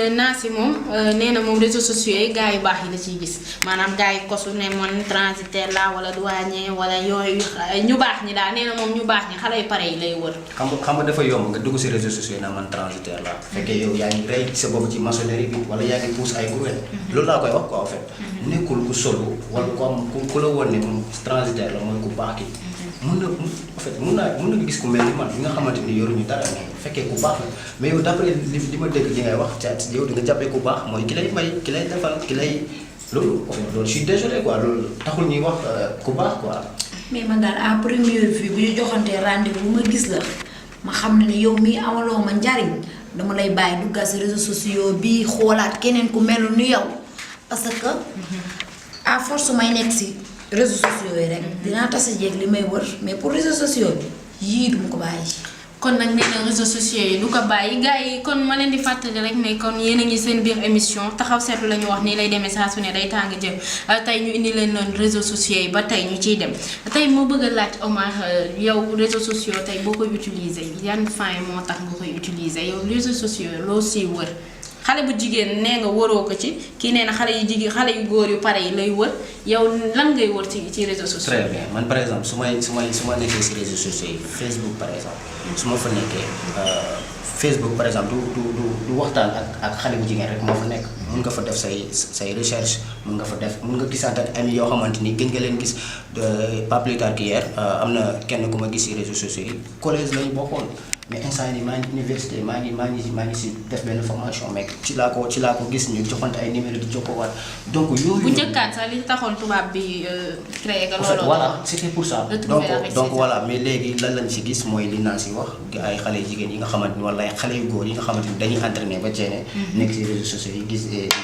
Naasi moom nee na moom réseaux sociaux yi gars yu baax yi la ciy gis maanaam gars yi kosu ne man transitaire la wala douanier wala yooyu ñu baax ñi daal nee na moom ñu baax ñi xale yu pare yi lay wër. xam nga dafa yomb nga dugg si réseaux sociaux yi naa man transitaire la fekkee yow yaa ngi rey sa bopp ci maçonnerie bi wala yaa ngi pousse ay kuréel. loolu laa koy wax quoi en fait. nekkul ku solo wala ku am ku la woon ne moom transitaire la mooy ku baax ki. mun na en fait mun na gis ku mel ni man bi nga xamante ni yoruñu dara fekkee ku baax la mais yow d'après li ma dégg li ngay wax ca yow di nga jàppee ku baax mooy ki lay may ki lay defal ki lay loolu loolu je suis désolé quoi loolu taxul ñuy wax ku baax quoi. mais man daal à première vue bu ñu joxantee rendez-vous bu ma gis la ma xam ne yow mii amaloo ma njariñ dama lay bàyyi duggal si réseaux sociaux bi xoolaat keneen ku mel ni yow parce que à force may nekk si réseaux sociaux yi rek dinaa tase jeeg li may wër mais pour réseaux sociaux bi yii duma ko bàyyi. kon nag nee na réseaux sociaux yi du ko bàyyi gars yi kon ma leen di fàttali rek ne kon yéen a ngi seen biir émission taxaw seetlu la ñu wax nii lay demee saa su ne day tàng jëm tey ñu indi leen noonu réseaux sociaux yi ba tey ñu ciy dem tey moo bëgg a laaj Omar yow réseaux sociaux tey boo koy utiliser yan fin moo tax nga koy utiliser yow réseaux sociaux loo siy wër. xale bu jigéen nee nga wëroo ko ci kii nee na xale yu jigéen xale yu góor yu pare yi lay wër yow lan ngay wër ci réseaux sociaux. très bien man par exemple su ma nekkee si réseaux sociaux yi Facebook par exemple. su ma fa nekkee Facebook par exemple du waxtaan ak xale bu jigéen rek moo fa nekk. mun nga fa def say recherche mun nga gisaat ak ami yoo xamante ni gën nga leen gis pas plus tard qu'hier am na kenn ku ma gis si réseaux sociaux yi collège lañu bokkoon. mais instant yii maa ngi université maa ngi si def benn formation mais ci laa ko gis ñu joxante ay numéro di jokkoowaat donc yooyu. bu njëkkaat sax li taxoon tubaab bi créé ko looloo. voilà c'était pour ça. donc voilà mais léegi lan lañ si gis mooy li naa si wax ay xale jigéen yi nga xamante ni wala ay xale yu góor yi nga xamante ni dañuy entraîné ba ceene. nekk si réseaux sociaux yi gis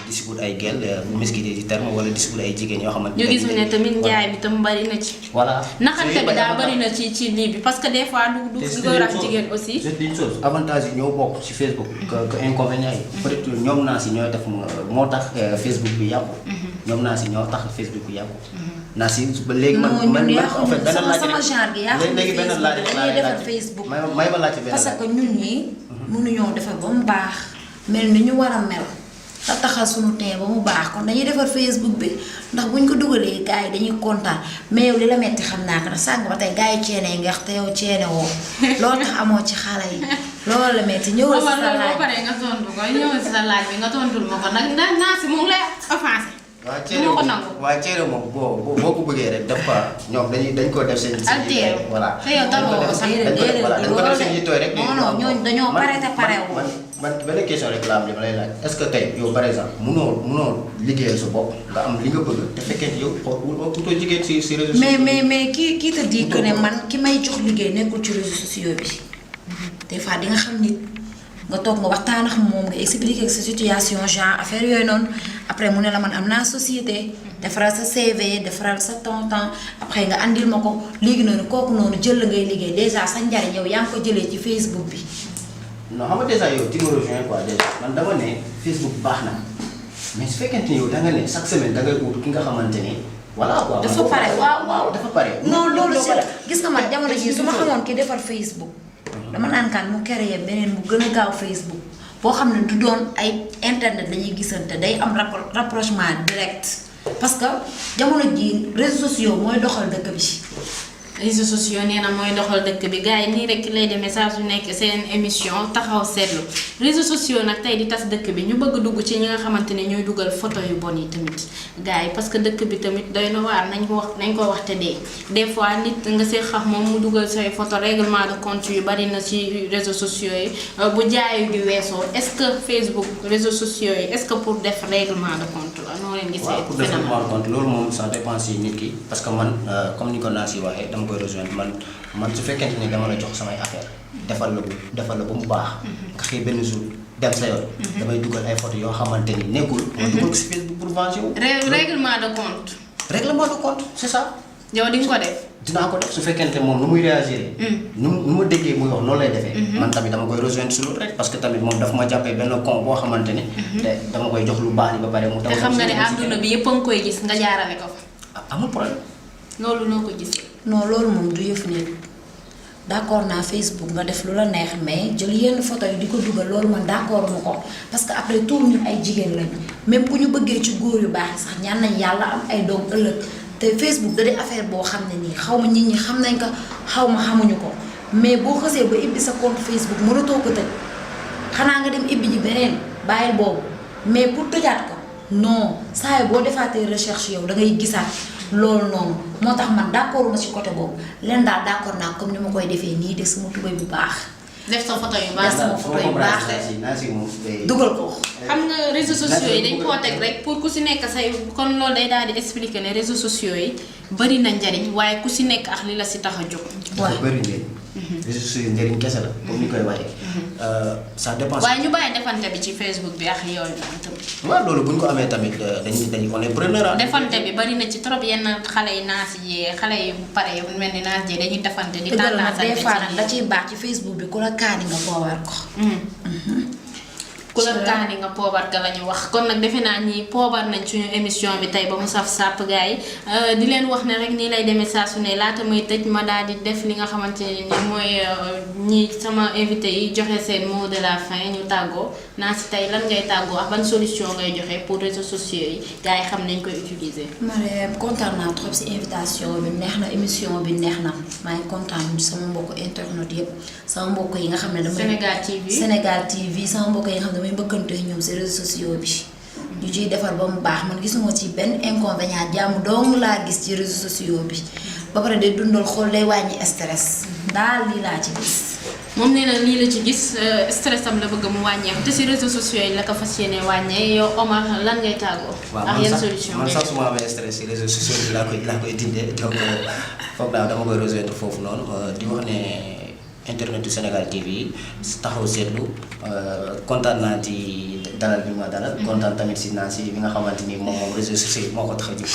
discours ay gel mesquité di terme wala discours ay jigéen yoo xamante ni. ñu gis ne tamit njaay bi tam bari na ci. voilà naxante bi daa bari na ci lii bi parce que des fois du góor ak jigéen aussi. c'est une chose avantage yi ñoo bokk ci Facebook que inconvénients yi peut-être ñoom naa si ñooy def moo tax Facebook bi yàqu ñoom naa si ñoo tax Facebook bi yàqu naa si ba léegi man en fait benn laaj sama genre gi yàqu léegi benn laaj dañuy defar Facebook may ma laajte benn parce que ñun ñii mënuñoo defar ba mu baax mel ni ñu war a mel te taxal suñu tee ba mu baax kon dañuy defar Facebook bi ndax buñ ko dugalee gars yi dañuy kontaan mais yow li la metti xam naa ko nag sànq ba tey gars yi ceene yi nga wax te yow ceene woo loolu tax amoo ci xale yi loolu la metti ñëwal si sa laaj ba pare nga tontu ko ñëwal si sa laaj bi nga tontul ma ko nag naa si mu ngi lay offensé. waaw ceere moom boo ko bëggee rek def quoi ñoom dañ ko def seen. altéeru voilà te yow taloo ko sax dañ ko def seen yittooy rek. non ñooñu dañoo pare te pare wu. man benn question rek laa am li ma lay laaj est-ce que tey yow par exemple munoo liggéeyal sa bopp nga am li nga bëgg te fekkee yow utoo jigéen si réseaux sociaux. mais qui te dit que ne man ki may jox liggéey nekkul ci réseaux sociaux bi des fois di nga xam nit nga toog nga waxtaan ak moom nga expliquer sa situation genre affaire yooyu noonu après mu ne la man am naa société defaral sa CV defaral sa temps après nga andil ma ko léegi noonu kooku noonu jël la ngay liggéey déjà sa njariñ yow yaa ngi ko jëlee ci Facebook bi. non xam nga déjà yow tu me rejoins quoi déjà man dama ne Facebook baax na mais su fekkente ni yow da nga ne chaque semaine da ngay ut ki nga xamante ni voilà quoi. dafa pare waaw dafa pare. non loolu si la gis nga man jamono jii su ma xamoon ki defar Facebook. dama naan kaan mu créer beneen mu gën a gaaw Facebook boo xam ne du doon ay internet dañuy gisante day am rapprochement direct parce que jamono jii réseaux sociaux mooy doxal dëkk bi. réseaux sociaux nee na mooy doxal dëkk bi gars yi nii rek lay demee saa su nekk seen émission taxaw seetlu réseaux sociaux nag tey di tas dëkk bi ñu bëgg dugg ci ñi nga xamante ne ñooy dugal photo yu bon yi tamit gars yi parce que dëkk bi tamit doy na waar nañ ko wax te dee des fois nit nga see xam moom mu dugal say photo règlement de compte yu bari na ci réseaux sociaux yi bu jaayu gi weesoo est-ce que Facebook réseaux sociaux yi est-ce que pour def règlement de compte la noo leen gisee. waaw pour def règlement de compte loolu moom ça dépend si nit ki parce que man comme ni ko naa si waxee dama koy rejoindre man su fekkente ni dama la jox samay affaire defal la ba mu baax nga xëy benn jour dem sa yoon damay dugal ay photo yoo xamante ni nekkul ma dugal ko si Facebook pour venger wu règlement de compte c'est ça yow di nga ko def dinaa ko def su fekkente moom nu muy réagir nu ma déggee muy wax noonu lay defee man tamit dama koy rejoindre si loolu rek parce que tamit moom dafa ma jàppee benn con boo xamante ni te dama koy jox lu baax ni ba pare mu te xam nga ne àdduna bi yëpp a ngi koy gis nga jaarale ko fa amul problème loolu noo ko gisee. non loolu moom du yëf nit d'accord naa Facebook nga def lu la neex mais jël yenn photo yi di ko dugal loolu man d'accord ma ko parce que après tout ñun ay jigéen lañ même bu ñu bëggee ci góor yu baax sax ñaan nañ yàlla am ay doom ëllëg te Facebook da di affaire boo xam ne nii xaw ma nit ñi xam nañ ko xaw ma xamuñu ko mais boo xësee ba ibbi sa compte Facebook mënatoo ko tëj xanaa nga dem ibbi ji beneen bàyyil boobu mais pour tëjaat ko non saa yi boo defaatee recherche yow da ngay gisaat loolu noonu moo tax man d'accord ma ci côté boobu leen daal d'accord naa comme ni ma koy defee nii de sama tubéy bu baax. def sa photo yu baax sama photo yu baax dugal ko. xam nga réseaux sociaux yi dañ koo teg rek pour ku si nekk say kon loolu day daal di expliquer ne réseaux sociaux yi bari na njariñ waaye ku si nekk ak li la si tax a jóg. waaw bari njariñ. réseaux sociaux yi njariñ kese la. comme ni koy waxee. ça dépend. waaye ñu bàyyi defante bi ci Facebook bi ak yooyu noonu tamit. waaw loolu bu ñu ko amee tamit dañuy on est preneur. defante bi bari na ci trop yenn xale yi naas yi xale yi pare yu mel ni naas yi dañuy defante di. tànnaasante des fois nag da ciy baax ci Facebook bi ku la kaani nga poobar ko. ku la kaani nga poobar ka la ñu wax kon nag defe naa ñi poobar nañ suñu émission bi tey ba mu saf sàpp gars yi di leen wax ne rek nii lay demee saa su ne laata may tëj ma daal di def li nga xamante ne ni mooy ñi sama invité yi joxe seen mot de la fin ñu tàggoo naa si tey lan ngay tàggoo ak ban solution ngay joxe pour réseaux sociaux yi gars yi xam nañ koy utiliser. Marème kontaan naa trop si invitation bi neex na émission bi neex na maa ngi kontaan sama mbokku internet yëpp sama mbokk yi nga xam ne damay. Sénégal TV sama mbokk yi nga xam ne damay bëggante ñoom si réseaux sociaux bi. ñu ciy defar ba mu baax man gisuma ci benn inconvénient jàmm dong laa gis ci réseaux sociaux bi ba pare day dundal xool day wàññi stress daal lii laa ci gis. moom nee na lii la ci gis stress am la bëgg mu wàññeeku te si réseaux sociaux yi la ko fas yéene wàññee yow Omar lan ngay tàggoo. ak yan solution man sax su ma amee stress si réseaux sociaux yi laa koy dindee donc foog naa dama koy rejoindre foofu noonu di wax ne internet du Sénégal TV yi taxaw seetlu kontaan naa ci dalal bi ma dalal. kontaan tamit si naa si bi nga xamante ni moom réseaux sociaux yi moo ko tax a jóg.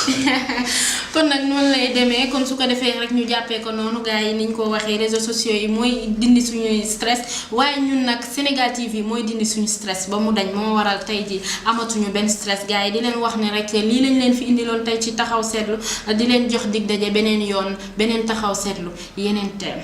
kon nag noonu lay demee kon su ko defee rek ñu jàppee ko noonu gars yi niñ ko waxee réseaux sociaux yi mooy dindi suñuy stress waaye ñun nag Sénégal TV mooy dindi suñu stress ba mu dañ moo waral tey ji amatuñu benn stress gars yi di leen wax ne rek lii lañ leen fi indiloon tey ci taxaw seetlu di leen jox dig daje beneen yoon beneen taxaw seetlu yeneen thème.